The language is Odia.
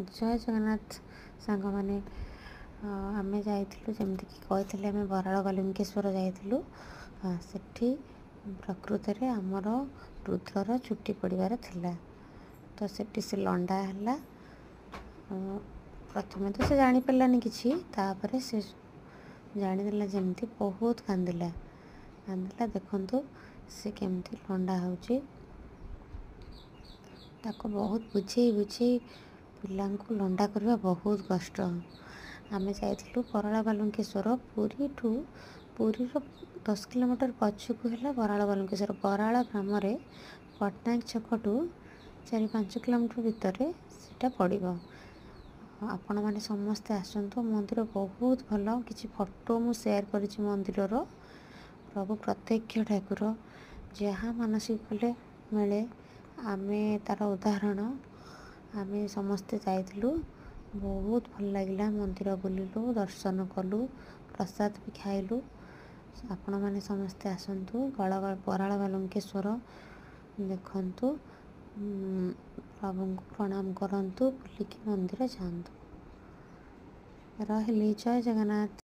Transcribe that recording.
ଜୟ ଜଗନ୍ନାଥ ସାଙ୍ଗମାନେ। ଆମେ ଯାଇଥିଲୁ, ଯେମିତିକି କହିଥିଲେ, ଆମେ ବରାଳ ବାଲୁଙ୍କେଶ୍ୱର ଯାଇଥିଲୁ। ସେଠି ପ୍ରକୃତରେ ଆମର ରୁଦ୍ରର ଚୁଟି ପଡ଼ିବାର ଥିଲା, ତ ସେଠି ସେ ଲଣ୍ଡା ହେଲା। ପ୍ରଥମେ ତ ସେ ଜାଣିପାରିଲାନି କିଛି, ତାପରେ ସେ ଜାଣିଦେଲା ଯେମିତି ବହୁତ କାନ୍ଦିଲା କାନ୍ଦିଲା। ଦେଖନ୍ତୁ ସେ କେମିତି ଲଣ୍ଡା ହେଉଛି। ତାକୁ ବହୁତ ବୁଝେଇ ବୁଝେଇ, ପିଲାଙ୍କୁ ଲଣ୍ଡା କରିବା ବହୁତ କଷ୍ଟ। ଆମେ ଯାଇଥିଲୁ ବରାଳ ବାଲୁଙ୍କେଶ୍ୱର। ପୁରୀଠୁ, ପୁରୀର 10 କିଲୋମିଟର ପଛକୁ ହେଲା ବରାଳ ବାଲୁଙ୍କେଶ୍ୱର। ବରାଳ ଗ୍ରାମରେ ପଟ୍ଟନାୟକ ଛକଠୁ 4-5 କିଲୋମିଟର ଭିତରେ ସେଇଟା ପଡ଼ିବ। ଆପଣମାନେ ସମସ୍ତେ ଆସନ୍ତୁ, ମନ୍ଦିର ବହୁତ ଭଲ। କିଛି ଫଟୋ ମୁଁ ସେୟାର କରିଛି ମନ୍ଦିରର। ପ୍ରଭୁ ପ୍ରତ୍ୟକ୍ଷ ଠାକୁର, ଯାହା ମାନସିକ କଲେ ମିଳେ, ଆମେ ତା'ର ଉଦାହରଣ। ଆମେ ସମସ୍ତେ ଯାଇଥିଲୁ, ବହୁତ ଭଲ ଲାଗିଲା। ମନ୍ଦିର ବୁଲିଲୁ, ଦର୍ଶନ କଲୁ, ପ୍ରସାଦ ବି ଖାଇଲୁ। ଆପଣମାନେ ସମସ୍ତେ ଆସନ୍ତୁ, ବରାଳ ବାଲୁଙ୍କେଶ୍ୱର ଦେଖନ୍ତୁ, ପ୍ରଭୁଙ୍କୁ ପ୍ରଣାମ କରନ୍ତୁ, ବୁଲିକି ମନ୍ଦିର ଯାଆନ୍ତୁ। ରହିଲି, ଜୟ ଜଗନ୍ନାଥ।